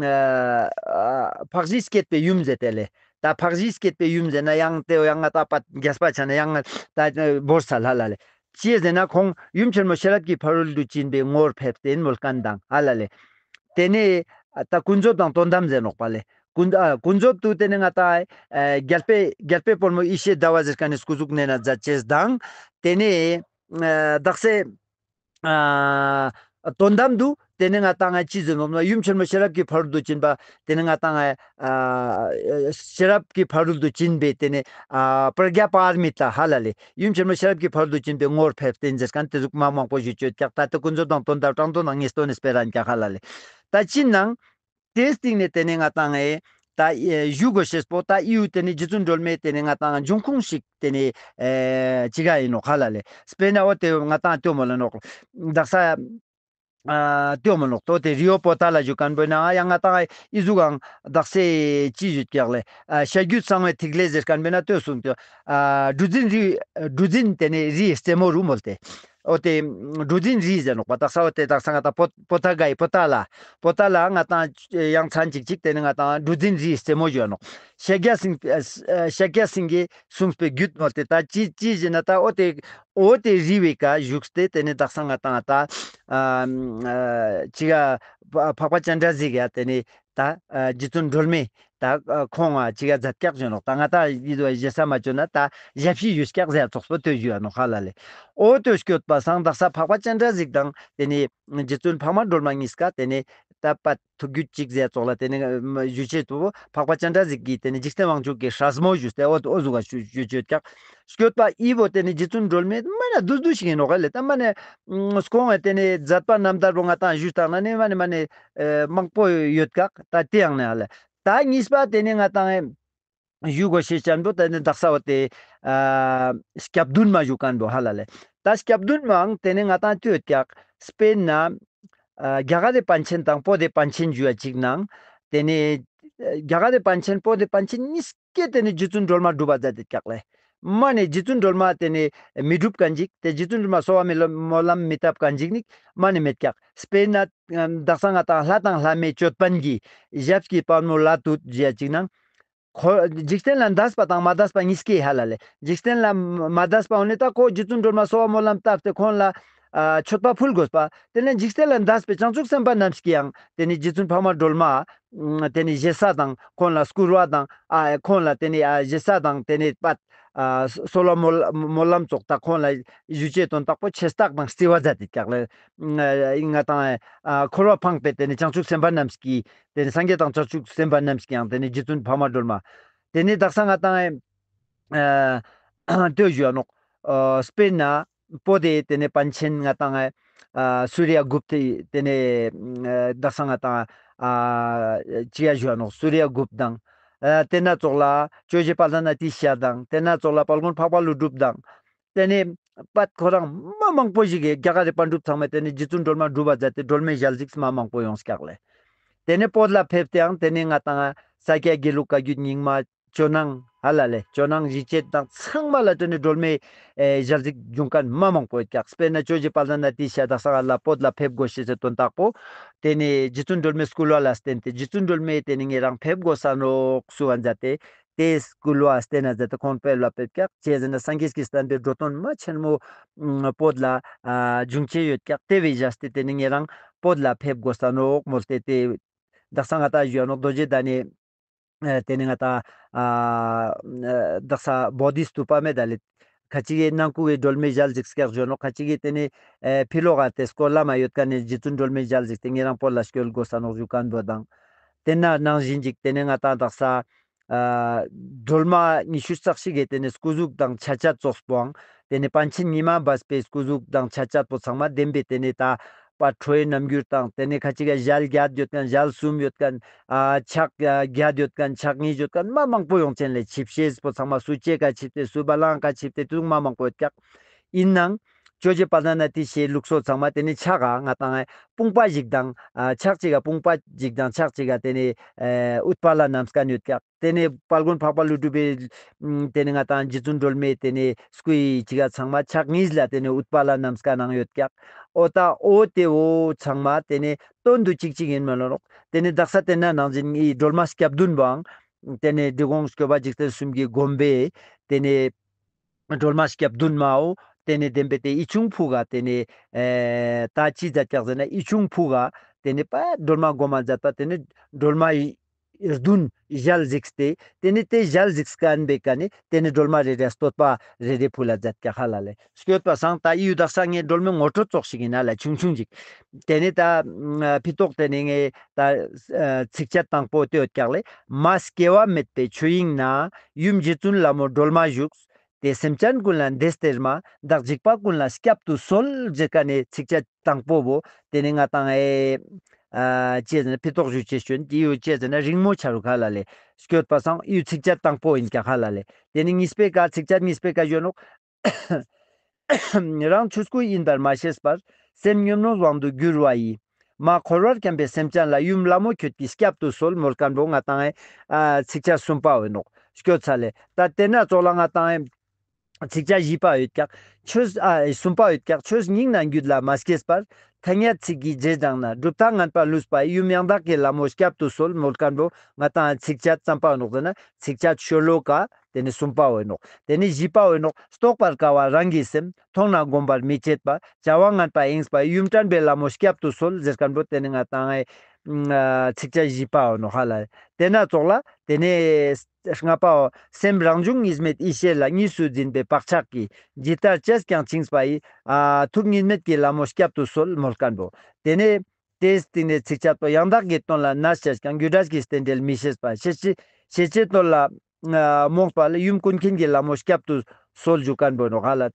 ཨ་འཕགས་བཞི་སྐྱེད་པའི་ཡུམ་ཟེར་ཏེ་ལེ། ད་འཕགས་བཞི་སྐྱེད་པའི་ཡུམ་ཟེར་ན་ཡང་ཏེའོ་ཡང་ང་ཏང་པད་རྒྱས་པ་ཆ་ན་ཡང་ད་བོར་ས་ལ་ལ་ལེ། ཅི་ཟེར་ན་ཁོང་ཡུམ་ཆེན་མོ་ཤེས་རབ་ཀྱི་ཕ་རོལ་ཏུ་ཕྱིན་པའི་ངོར་ཕེབས་ཏེ་མོལ་ཁན་དང་ཧ་ལ་ལེ། ཏེ་ནེ་ཨ་ད་ཀུན་རྫོབ་དང་དོན་དམ་ཟེར་ནོག་པ་ལེ། ཀུན་ཨ་ཀུན་རྫོབ་ཏུ་ཏེ་ནེ་ང་ཏང་ཨ་རྒྱལ་པོའི་རྒྱལ་པོའི་བུ་མོ་ཡེ་ཤེས་ཟླ་བ་ཟེར་ཁན་ནི་སྐུ་གཟུགས་ནེ་ན་ཛད་ཅེས་དང་ཏེ་ནེ་ཨ་དག་ས་ཨ་དོན་དམ་དུ་ཏེ་ནེ་ང་ཏང་ཨ་ཅི་ཟེར་ནོག་ན་ཡུམ་ཆེན་མོ་ཤེས་རབ་ཀྱི་ཕ་རོལ་ཏུ་ཕྱིན་པ་ཏེ་ནེ་ང་ཏང་ཨ་ཤེས་རབ་ཀྱི་ཕ་རོལ་ཏུ་ཕྱིན་པའི་ཏེ་ནེ་ཨ་པྲཛྙཱ་པཱ་ར་མི་ཏཱ་ཧ་ལ་ལེ། ཡུམ་ཆེན་མོ་ཤེས་རབ་ཀྱི་ཕ་རོལ་ཏུ་ཕྱིན་པའི་ངོར་ཕེབས་ཏེ་ཟེར་ཁན་ཏེ་ཟུག་མ་མང་པོ་ཞུ་ཅེས་ཀྱག། ད་ཏེ་ཀུན་རྫོབ་དང་དོན་དམ་དྲང་དོན་དང་ངེས་དོན་ནི་སྤེ་ར་ཨིན་ཀྱག་ཧ་ལ་ལེ། ད་ཅི་ནང་ཏེའི་སྟིང་ནེ་ཏེ་ནེ་ང་ཏང་ཨེ་ད་ཨེ་ཞུ་གོས་ཤེས་པོ་ད་འི་བོ་ཏེ་ནེ་རྗེ་བཙུན་སྒྲོལ་མའི་ཏེ་ནེ་ང་ཏང་འབྱུང་ཁུངས་ཤིག་ཏེ་ནེ་ཨེ་ཅི་ག་ཨིན་ནོག་ཧ་ལ་ལེ། སྤེར་ན་འོ་ཏེ་ང་ཏང་ཏེའོ་མོལ་ལ་ནོག། དག་ས་ཨ་ཏེའོ་མོལ་ནོག་ཏོ་ཏེ་རི་བོ་པོ་ཏ་ལ་ཞུ་ཁན་བོ་ན་ཡང་ང་ཏང་འི་ཟུག་གང་དག་ས་ཅི་ཞུ་ཀྱག་ལེ། ཨ་བྱ་རྒྱུད་གསང་བའི་ཐིག་ལེ་ཟེར་ཁན་བོ་ན་ཏེའོ་གསུངས་ཏེ་ཨ་གྲུ་འཛིན་རི་གྲུ་འཛིན་ཏེ་ནེ་རིའི་རྩེ་མོ་རུ་མོལ་ཏེ། འོ་ཏེ་གྲུ་འཛིན་རི་ཟེར་ནོག་པ། དག་ས་འོ་ཏེ་དག་ས་ང་ཏང་པོ་པོ་ཏ་གའི་པོ་ཏ་ལ་པོ་ཏ་ལ་ང་ཏང་ཡང་མཚན་ཅིག་ཅིག་ཏེ་ནེ་ང་ཏང་གྲུ་འཛིན་རིའི་རྩེ་མོ་ཞུ་ནོག། ཤཱཀྱ་སེང་ཨ་ཤཱཀྱ་སེང་གེ་གསུངས་པའི་རྒྱུད་མོལ་ཏེ་ད་ཅི་ཅི་ཟེར་ན་ད་འོ་ཏེ་འོ་ཏེ་རི་བོའི་ཀ་བཞུགས་ཏེ་ཏེ་ནེ་དག་ས་ང་ཏང་ད་ཨ་ཨ་ཅི་ག་འཕགས་པ་སྤྱན་རས་གཟིགས་ཡ་ཏེ་ནེ་ད་ཨ་རྗེ་བཙུན་སྒྲོལ་མའི་ད་ཨ་ཁོང་ང་ཅི་ག་ཛད་ཀྱག་ཞུ་ནོག། ད་ང་ཏང་འི་ཟུག་ཞེ་ས་མ་ཅོ་ན་ད་ཞབས་ཕྱི་ཞུས་ཀྱག་ཟེར་ཙོགས་པོ་ཏེ་ཞུ་ཡ་ནོག་ཧ་ལ་ལེ། འོ་ཏེ་སྐྱོད་པ་སང་དག་ས་འཕགས་པ་སྤྱན་རས་གཟིགས་དང་ཏེ་ནེ་རྗེ་བཙུན་འཕགས་མ་སྒྲོལ་མ་གཉིས་ཀ་ཏེ་ནེ་ད་པ་ཐུགས་རྒྱུད་གཅིག་ཟེར་ཙོགས་ལ་ཏེ་ནེ་ཞུ་ཅེས་ཏུ་འཕགས་པ་སྤྱན་རས་གཟིགས་ཀྱིས་ཏེ་ནེ་འཇིག་རྟེན་དབང་ཕྱུག་གི་སྲས་མོ་ཞུས་ཏེ་འོ་འོ་ཟུག་ག་ཞུ་ཞུ་ཅེས་ཀྱག། སྐྱོད་པ་འི་བོ་ཏེ་ནེ་རྗེ་བཙུན་སྒྲོལ་མའི་མ་ན་དུས་དུས་ཤིག་ཨིན་ནོག་ལེ། ད་མ་ནེ་ཨ་ཁོང་ངི་ཏེ་ནེ་ཛད་པ་རྣམ་ཐར་བོ་ང་ཏང་ཞུས་ཏང་ན་ནི་མ་ནེ་མ་ནེ་ཨེ་མང་པོ་ཡོད་ཀྱག། ད་ཏེ་ཡང་ནེ་ཨ་ལེ། ད་གཉིས་པ་ཏེ་ནེ་ང་ཏང་ཨེ་ཞུ་གོས་ཤེས་ཅན་པོ་ཏེ་ནེ་དག་ས་འོ་ཏེ་ཨ་སྐྱབས་བདུན་མ་ཞུ་ཁན་བོ་ཧ་ལ་ལེ། ད་སྐྱབས་བདུན་མའང་ཏེ་ནེ་ང་ཏང་ཅི་ཡོད་ཀྱག། སྤེར་ན་ཨ་རྒྱ་གར་རི་པཎ་ཆེན་དང་བོ་དྷེ་པཎ་ཆེན་ཞུ་ཡ་ཅིག་ནང་ཏེ་ནེ་ཨ་རྒྱ་གར་རི་པཎ་ཆེན་བོ་དྷེ་པཎ་ཆེན་གཉིས་ཀས་ཏེ་ནེ་རྗེ་བཙུན་སྒྲོལ་མ་སྒྲུབ་པ་ཛད་དེ་ཀྱག་ལེ། མ་ནེ་རྗེ་བཙུན་སྒྲོལ་མ་ཏེ་ནེ་མི་སྒྲུབ་ཁན་ཅིག་ཏེ་རྗེ་བཙུན་སྒྲོལ་མ་གསོལ་བ་མི་ལ་སྨོན་ལམ་མི་བཏབ་ཁན་ཅིག་ནི་མ་ནེ་མེད་ཀྱག། སྤེར་ན་ཨ་དག་ས་ང་ཏང་ལྷ་དང་ལྷ་མོའི་ཅོད་པན་གྱི་ཞབས་ཀྱི་པད་མོ་ལ་ཏུ་ཞུ་ཡ་ཅིག་ནང་ཁོ་འཇིག་རྟེན་ལ་འདས་པ་དང་མ་འདས་པ་གཉིས་ཀའི་ཧ་ལ་ལེ། འཇིག་རྟེན་ལ་མ་འདས་པ་འོ་ནི་ད་ཁོ་རྗེ་བཙུན་སྒྲོལ་མ་གསོལ་བ་སྨོན་ལམ་བཏབ་སྟེ་ཁོང་ལ་ཨ་མཆོད་པ་ཕུལ་དགོས་པ། ཏེ་ནེ་འཇིག་རྟེན་ལ་འདས་པའི་བྱང་ཆུབ་སེམས་དཔའ་རྣམས་ཀྱིས་ཡང་ཏེ་ནེ་རྗེ་བཙུན་འཕགས་མ་སྒྲོལ་མ་ཨ་ཏེ་ནེ་ཞེ་ས་དང་ཁོང་ལ་སྐུར་བ་དང་ཨ་ཁོང་ལ་ཏེ་ནེ་ཨ་ཞེ་ས་དང་ཏེ་ནེ་པད་ཨ་གསོལ་བ་སྨོན་སྨོན་ལམ་ཙོགས་ད་ཁོང་ལ་ཞུ་ཅེས་དོན་དག་པོ་ཆེ་རྟགས་དང་རྩི་བ་ཛད་དེ་ཀྱག་ལེ། ང་ང་ཏང་ཨ་འཁོར་བ་འཕངས་པའི་ཏེ་ནེ་བྱང་ཆུབ་སེམས་དཔའ་རྣམས་ཀྱིས་ཏེ་ནེ་སངས་རྒྱས་དང་བྱང་ཆུབ་སེམས་དཔའ་རྣམས་ཀྱིས་ཡང་ཏེ་ནེ་རྗེ་བཙུན་འཕགས་མ་སྒྲོལ་མ། ཏེ་ནེ་དག་ས་ང་ཏང་ཨེ་ཨ་ལྟོས་ཞུ་ཡ་ནོག། ཨ་སྤེར་ན་བོ་དྷེ་ཏེ་ནེ་པཎ་ཆེན་ང་ཏང་ཨེ་ཨ་སུ་རི་ཡ་གུཔྟ་ཏེ་ནེ་ཨ་དག་ས་ང་ཏང་ཨ་ཅི་ཡ་ཞུ་ཡ་ནོག། སུ་རི་ཡ་གུཔྟ་དང་ཨ་ཏེ་ན་ཙོགས་ལ་ཇོ་བོ་རྗེ་དཔལ་ལྡན་ཨ་ཏི་ཤ་དང་ཏེ་ན་ཙོགས་ལ་དཔལ་མགོན་འཕགས་པ་ཀླུ་སྒྲུབ་དང་ཏེ་ནེ་པད་ཁོ་རང་མ་མང་པོ་ཞིག་གི་རྒྱ་གར་རི་པཎ་གྲུབ་ཚང་མས་ཏེ་ནེ་རྗེ་བཙུན་སྒྲོལ་མ་སྒྲུབ་པ་ཛད་དེ་སྒྲོལ་མའི་ཞལ་གཟིགས་མ་མང་པོ་ཡོངས་ཀྱག་ལེ། ཏེ་ནེ་བོད་ལ་ཕེབས་ཏེའང་ཏེ་ནེ་ང་ཏང་ས་སྐྱ་དགེ་ལུགས་བཀའ་བརྒྱུད་རྙིང་མ་ཇོ་ནང་ཧ་ལ་ལེ་ཇོ་ནང་ཞི་བྱེད་དང་ཚང་མ་ལ་ཏེ་ནེ་སྒྲོལ་མའི་ཨེ་ཞལ་གཟིགས་བྱུང་ཁན་མ་མང་པོ་ཡོད་ཀྱག། སྤེར་ན་ཇོ་བོ་རྗེ་དཔལ་ལྡན་ཨ་ཏི་ཤ་དག་ས་ང་ལ་བོད་ལ་ཕེབས་དགོས་ཤེས་སི་དོན་དག་པོ་ཏེ་ནེ་རྗེ་བཙུན་སྒྲོལ་མའི་སྐུལ་བ་ལ་བརྟེན་ཏེ་རྗེ་བཙུན་སྒྲོལ་མས་ཏེ་ནེ་ཉེ་རང་ཕེབས་དགོས་ས་ནོག་གསུང་བ་ཛད་དེ། ཏེ་སྐུལ་བ་བརྟེན་ན་ཛད་དེ་ཁོང་བོད་ལ་ཕེབས་ཀྱག། ཅི་ཟེར་ན་སངས་རྒྱས་ཀྱི་བསྟན་པའི་འགྲོ་དོན་མ་ཆེན་མོ་ཨ་བོད་ལ་ཨ་བྱུང་ཅེས་ཡོད་ཀྱག། ཏེ་བོའི་ཞེས་ཏེ་ཏེ་ནེ་ཉེ་རང་བོད་ལ་ཕེབས་དགོས་ས་ནོག་མོལ་ཏེ་ཏེ་དག་ས་ང་ཏང་ཞུ་ཡ་ནོག། རྡོ་རྗེ་གདན་ནེ་ཨ་ཏེ་ནེ་ང་ཏང་ཨ་དག་ས་བོ་དྷི་སྟུ་པ་མེད་ད་ལེ། ཁ་ཅིག་གི་ནང་ཁུལ་གྱི་སྒྲོལ་མའི་ཞལ་གཟིགས་ཀྱག་ཞུ་ནོག། ཁ་ཅིག་གི་ཏེ་ནེ་ཨ་ཕི་ལོག་ག་ཏེ་སྐོར་ལམ་མ་ཡོད་ཁན་ནི་རྗེ་བཙུན་སྒྲོལ་མའི་ཞལ་གཟིགས་ཏེ་ཉེ་རང་བོད་ལ་སྐྱོད་དགོས་ས་ནོག་ཞུ་ཁན་བོ་དང་། ཏེ་ན་ནང་བཞིན་ཅིག་ཏེ་ནེ་ང་ཏང་དག་ས་ ཨ་སྒྲོལ་མ་ཉི་ཤུ་རྩ་གཅིག་གི་ཏེ་ནེ་སྐུ་གཟུགས་དང་ཆ་བྱད་ཙོགས་པོའང་ཏེ་ནེ་པཎ་ཆེན་ཉི་མ་སྦས་པའི་སྐུ་གཟུགས་དང་ཆ་བྱད་པོ་ཚང་མ་བདེན་པའི་ཏེ་ནེ་ད་པ་ཁྲོ་བོའི་རྣམ་འགྱུར་དང་ཏེ་ནེ་ཁ་ཅིག་ག་ཞལ་བརྒྱད་ཡོད་ཁན་ཞལ་གསུམ་ཡོད་ཁན་ཨ་ཕྱག་བརྒྱད་ཡོད་ཁན་ཕྱག་གཉིས་ཡོད་ཁན་མ་མང་པོ་ཡོང་ཅན་ལེ། ཆིབས་ཤེས་པོ་ཚང་མ་སུ་ཅེ་ཀ་ཆིབས་ཏེ་སུ་བ་ལང་ཀ་ཆིབས་ཏེ་དུག་མ་མང་པོ་ཡོད་ཀྱག། ཨིན་ནའང་ཇོ་བོ་རྗེ་དཔལ་ལྡན་ཨ་ཏི་ཤའི་ལུགས་སྲོལ་ཚང་མ་ཏེ་ནེ་ཕྱག་ག་ང་ཏང་དཔུང་པ་ཞིག་དང་ཨ་ཕྱག་ཅིག་ག་དཔུང་པ་ཞིག་དང་ཕྱག་ཅིག་ག་ཏེ་ནེ་ཨ་ཨུཏྤལ་བསྣམས་ཁན་ཡོད་ཀྱག། ཏེ་ནེ་དཔལ་མགོན་འཕགས་པ་ཀླུ་སྒྲུབ་པའི་ཨམ་ཏེ་ནེ་ང་ཏང་རྗེ་བཙུན་སྒྲོལ་མའི་ཏེ་ནེ་སྐུའི་ཅིག་ག་ཚང་མ་ཕྱག་གཉིས་ལ་ཏེ་ནེ་ཨུཏྤལ་བསྣམས་ཁན་ནང་ཡོད་ཀྱག། འོ་ད་འོ་ཏེ་འོ་ཚང་མ་ཏེ་ནེ་དོན་དུ་གཅིག་གཅིག་ཨིན་མ་ནོག། ཏེ་ནེ་དག་ས་ཏེ་ན་ནང་བཞིན་ཨི་སྒྲོལ་མ་སྐྱབས་བདུན་པའང་ཏེ་ནེ་འབྲི་གུང་སྐྱོབ་པ་འཇིག་རྟེན་གསུམ་གྱི་དགོན་པའི་ཏེ་ནེ་སྒྲོལ་མ་སྐྱབས་བདུན་མའོ། ཏེ་ནེ་བདེན་པའི་ཏེ་ཨི་ཆུང་ཕུག་ག་ཏེ་ནེ་ཨེ་ད་ཅི་མཛད་ཀྱག་ཟེར་ན་ཨི་ཆུང་ཕུག་ག་ཏེ་ནེ་པ་སྒྲོལ་མ་སྒོམ་མ་མཛད་པ་ཏེ་ནེ་སྒྲོལ་མ་བདུན་ཞལ་གཟིགས་ཏེ་ཏེ་ནེ་ཏེ་ཞལ་གཟིགས་ཁན་པའི་ཀ་ནེ་ཏེ་ནེ་སྒྲོལ་མ་རེ་རེ་བསྟོད་པ་རེ་རེ་ཕུལ་ལ་མཛད་ཀྱག་ཧ་ལ་ལེ། སྐྱོད་པ་སང་ད་ཨི་ཡུ་དག་ས་ངས་སྒྲོལ་མའི་ངོ་སྤྲོད་ཙོགས་ཤིག་ཨིན་ན་ལེ་ཆུང་ཆུང་ཅིག། ཏེ་ནེ་ད་ཨ་ཕི་ཏོག་ཏེ་ནེ་ངས་ད་ཨ་ཚིགས་བཅད་དང་པོ་ཏེ་ཡོད་ཀྱག་ལེ། མ་སྐྱེ་བ་མེད་པའི་ཆོས་དབྱིངས་ན། ཡུམ་རྗེ་བཙུན་ལྷ་མོ་སྒྲོལ་མ་བཞུགས། དེ་སེམས་ཅན་ཀུན་ལ་འདི་སྟེར་མ། བདག་འཇིགས་པ་ཀུན་ལ་བསྐྱབ་ཏུ་གསོལ། ཟེར་ཁན་ནི་ཚིགས་བཅད་དང་པོ་བོ་ཏེ་ནེ་ང་ཏང་ཨེ་ཨ་ཅི་ཟེར་ན་ཕི་ཏོག་ཞུ་ཅེས་ཅོན་ཏེ་ཡོད་ཅི་ཟེར་ན་རིང་མོ་ཆ་རུག་ཧ་ལ་ལེ། སྐྱོད་པ་སང་ཡུ་ཚིགས་བཅད་དང་པོ་ཨིན་ཀྱག་ཧ་ལ་ལེ། ཏེ་ནེ་གཉིས་པའི་ཀ་ཚིགས་བཅད་གཉིས་པའི་ཀ་ཞུ་ནོག། རང་ཆོས་སྐུ་ཡིན་པར་མ་ཤེས་པར། སེམས་ཉོན་མོངས་དབང་དུ་གྱུར་བ་ཡིས། མ་འཁོར་བར་འཁྱམས་པའི་སེམས་ཅན་ལ། ཡུམ་ལྷ་མོ་ཁྱོད་ཀྱིས་བསྐྱབ་ཏུ་གསོལ། མོལ་ཁན་བོ་ང་ཏང་ཨེ་ཨ་ཚིགས་བཅད་གསུམ་པ་བོ་ཨིན་ནོག། སྐྱོད་ཚར་ལེ། ད་ཏེ་ན་ཙོགས་ལ་ང་ཏང་ཨེ་ཚིགས་བཅད་བཞི་པ་ཡོད་ཀྱག། ཆོས་ཨ་གསུམ་པ་ཡོད་ཀྱག། ཆོས་སྙིང་ནས་རྒྱུད་ལ་མ་སྐྱེས་པར། ཐ་སྙད་ཚིག་གི་རྗེས་འབྲངས་ན། གྲུབ་མཐའ་ངན་པ་བསླུས་པ་ཡི། ཡུམ་ཡང་དག་གི་ལྷ་མོ་བསྐྱབ་ཏུ་གསོལ། མོལ་ཁན་བོ་ང་ཏང་ཚིགས་བཅད་ཙམ་པ་ཨིན་ནོག་ཟེར་ན་ཚིགས་བཅད་ཤོ་ལོ་ཀ་ཏེ་ནེ་གསུམ་པ་བོ་ཨིན་ནོག། ཏེ་ནེ་བཞི་པ་བོ་ཨིན་ནོག། རྟོགས་པར་དཀའ་བ་རང་གི་སེམས། མཐོང་ན་བསྒོམ་པར་མི་བྱེད་པ། བྱ་བ་ངན་པ་གཡེངས་པ་ཡི། ཡུམ་དྲན་པའི་ལྷ་མོ་བསྐྱབ་ཏུ་གསོལ། ཟེར་ཁན་བོ་ཏེ་ནེ་ང་ཏང་ཨེ་ཨ་ཚིགས་བཅད་བཞི་པ་བོ་ཨིན་ནོག་ཧ་ལ། ཏེ་ན་ཙོགས་ལ་ཏེ་ནེ་ལྔ་པའོ། སེམས་རང་བྱུང་གཉིས་མེད་ཡེ་ཤེས་ལ། གཉིས་སུ་འཛིན་པའི་བག་ཆགས་ཀྱིས། ཇི་ལྟར་བཅས་ཀྱང་བཅིངས་པ་ཡི། ཨ་ཐུགས་གཉིས་མེད་ཀྱི་ལྷ་མོ་བསྐྱབ་ཏུ་གསོལ། མོལ་ཁན་བོ། ཏེ་ནེ་ཏེའི་སྟེང་ནེ་ཚིགས་བཅད་པོ། ཡང་དག་གི་དོན་ལ་གནས་བཅས་ཀྱང་། རྒྱུ་འབྲས་ཀྱི་རྟེན་འབྲེལ་མི་ཤེས་པ། ཤེས་བྱའི་ཤེས་བྱའི་དོན་ལ་ཨ་རྨོངས་པ་ལ། ཡུམ་ཀུན་མཁྱེན་གྱི་ལྷ་མོ་བསྐྱབ་ཏུ་གསོལ་ཞུ་ཁན་བོ་ཨིན་ནོག་ཧ་ལ།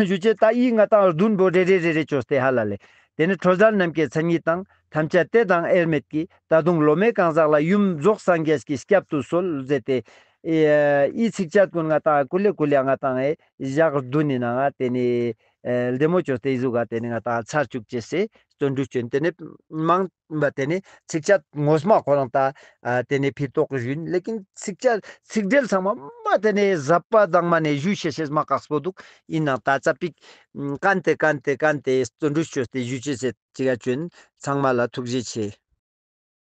ཞུ་ཅེས་ད་ཨི་ང་ཏང་བདུན་པོ་རེ་རེ་རེ་རེ་ཅོས་ཏེ་ཧ་ལ་ལེ། ཏེ་ནེ་འཕྲོ་མཛད་ནམ་མཁའི་མཚན་ཉིད་དང་། ཐམས་ཅད་དེ་དང་དབྱེར་མེད་ཀྱི། ད་དུང་སློབ་མའི་གང་ཟག་ལ། ཡུམ་རྫོགས་སངས་རྒྱས་ཀྱིས་བསྐྱབ་ཏུ་གསོལ། ཟེར་ཏེ་ཨི་ཚིགས་བཅད་ཀུན་ང་ཏང་ཀུ་ལེ་ཀུ་ལེ་ང་ཏང་ཨེ་ཞག་བདུན་ནི་ནང་ང་ཏེ་ནེ་ཨེ་ལྡེ་མོ་ཅོས་ཏེ་ཨི་ཟུག་ག་ཏེ་ནེ་ང་ཏང་ཚར་བཅུག་ཅེས་སི་བརྩོན་འགྲུས་ཅོན། ཏེ་ནེ་མང་བ་ཏེ་ནེ་ཚིགས་བཅད་ངོ་མ་ཁོ་རང་ད་ཨ་ཏེ་ནེ་ཕི་ཏོག་ཞུན། ལེ་ཀིན་ཚིགས་བཅད་ཚིག་འགྲེལ་ཚང་མ་མ་ཏེ་ནེ་ཟབ་པ་དྭངས་མ་ནེ་ཞུ་ཤེས་ཤེས་མ་ཁག་པོ་དུག། ཨིན་ནའང་ད་ཙ་པིག་ཀན་ཏེ་ཀན་ཏེ་ཀན་ཏེ་བརྩོན་འགྲུས་ཅོས་ཏེ་ཞུ་ཅེས་སི་ཅིག་ག་ཅོན། ཚང་མ་ལ་ཐུགས་རྗེ་ཆེ།